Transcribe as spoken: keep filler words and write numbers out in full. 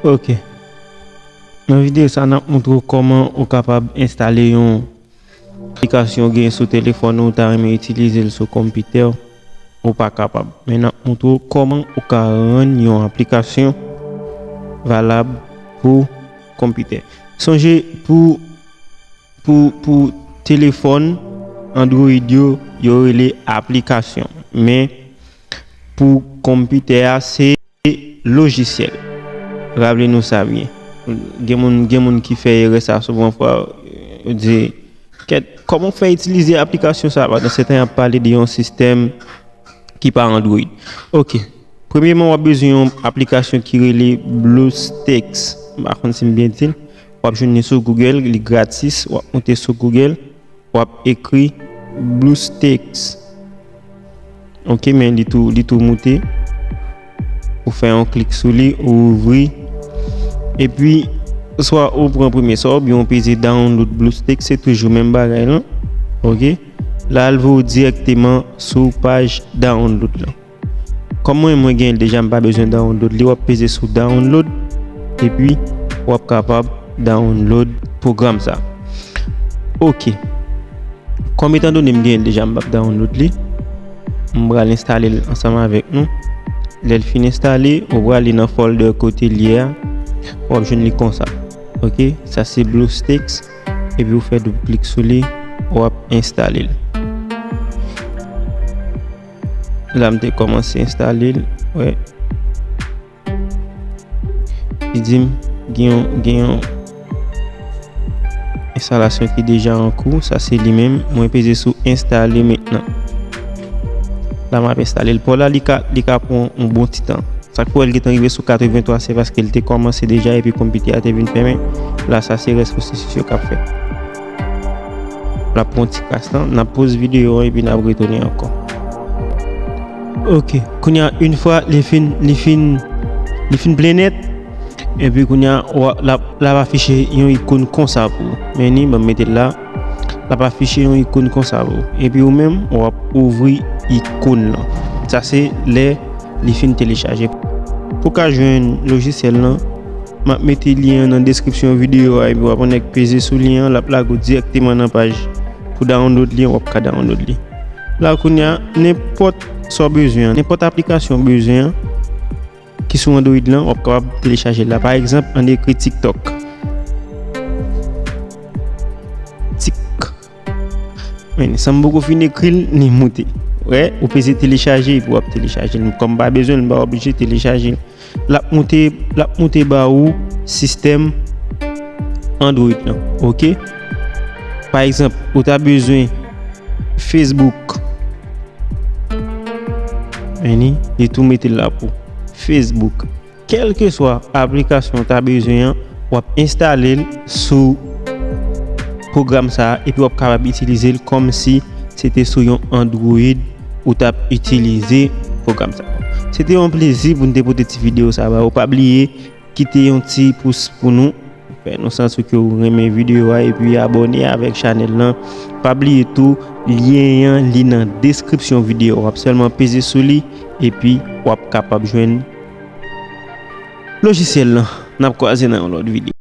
Ok. Nan videyo sa, n ap montre w kòman ou kapab enstale yon aplikasyon w gen sou telefòn ou, ou ta renmen itilize l sou konpitè w, ou pa kapab. Men n ap montre w kòman ou ka rann yon aplikasyon valab pou konpitè. Sonje, pou, pou, pou telefòn Android yo, yo rele aplikasyon. Men pou konpitè a, se lojisyèl. Raple nou sa byen. Gen moun, gen moun ki fè erè sa souvan fwa, yo di, "Kèt, kòman w fè itilize aplikasyon sa?" Pandan se tan, y ap pale de yon sistèm ki pa Android. Ok. Premyèman, w ap bezwen yon aplikasyon ki rele BlueStacks. M pa konn si m byen di l. W ap jwenn li sou Google, li gratis. W ap moute sou Google, w ap ekri BlueStacks. Ok, men li tou, li tou moute. Ou fè yon klik sou li, ou ouvri. Epi, swa ou pran premye sa, oubyen ou peze download BlueStacks, se toujou menm bagay lan. Ok? La, l voye w dirèkteman sou paj download lan. Kòm mwen, mwen gen l deja, m pa bezwen download li, w ap peze sou download, epi w ap kapab download pwogram sa. Ok. Kòm etan done m gen l deja, m p ap download li. M pral enstale l ansanm avèk nou. Lè l fin enstale, ou prale nan folder kote l ye a. W ap jwenn li konsa. Ok, sa se BlueStacks. Epi ou fè doub klik sou li, w ap enstale l. La, m te kòmanse enstale l. Wè. Li di m gen yon, gen yon enstalasyon ki deja an kou. Sa se li menm. Mwen peze sou enstale mentnan. La, m ap enstale l. Pou la, li ka, li ka pran yon bon ti tan. Sa k fè w wè l gentan rive sou katrevenntwa, se paske l te kòmanse deja epi konpitè a te vin fèmen. La, sa se rès pwosesis yo k ap fèt. L ap pran ti kras lan, n ap poze videyo an epi n ap retounen ankò. Ok, kounye a, yon fwa li fin, li fin, li fin plen nèt, epi kounye a, w a, l ap, l ap afiche yon ikòn konsa pou ou. Men ni, ban m mete l la, l ap afiche yon ikòn konsa pou ou. Epi ou menm, w ap ouvri ikòn lan. Sa se lè li fin telechaje. Pou w ka jwenn lojisyèl lan, m ap mete lyen an nan deskripsyon videyo a, epi w ap annik peze sou lyen an, l ap lage w dirèkteman nan paj pou download li, w ap ka download li. La kounye a, nenpòt sa w bezwen an, nenpòt aplikasyon w bezwen an, ki sou Android lan, w ap kapab telechaje l la. Pa egzanp, ann ekri TikTok. Tik. Men, san m poko fin ekri l, li moute. Wè, ou peze telechaje, epi w ap telechaje l. Kòm m pa bezwen l, m pa oblije telechaje l. L ap moute, l ap moute ba ou sistèm Android lan. Ok? Pa egzanp, ou ta bezwen Facebook. Men ni, li tou mete l la pou Facebook. Kèlkeswa aplikasyon w ta bezwen an, w ap enstale l sou pwogram sa a, epi w ap kapab itilize l kòmsi se te sou yon Android ou t ap itilize pwogram sa a. Se te yon plezi pou n te pote ti videyo sa a ba ou. Pa bliye, kite yon ti pous pou nou. Fè nou santi ke w renmen videyo a epi abòne avèk chanèl lan. Pa bliye tou, lyen an li nan deskripsyon videyo a. W ap sèlman peze sou li epi w ap kapab jwenn lojisyèl lan. N ap kwaze nan yon lòt videyo.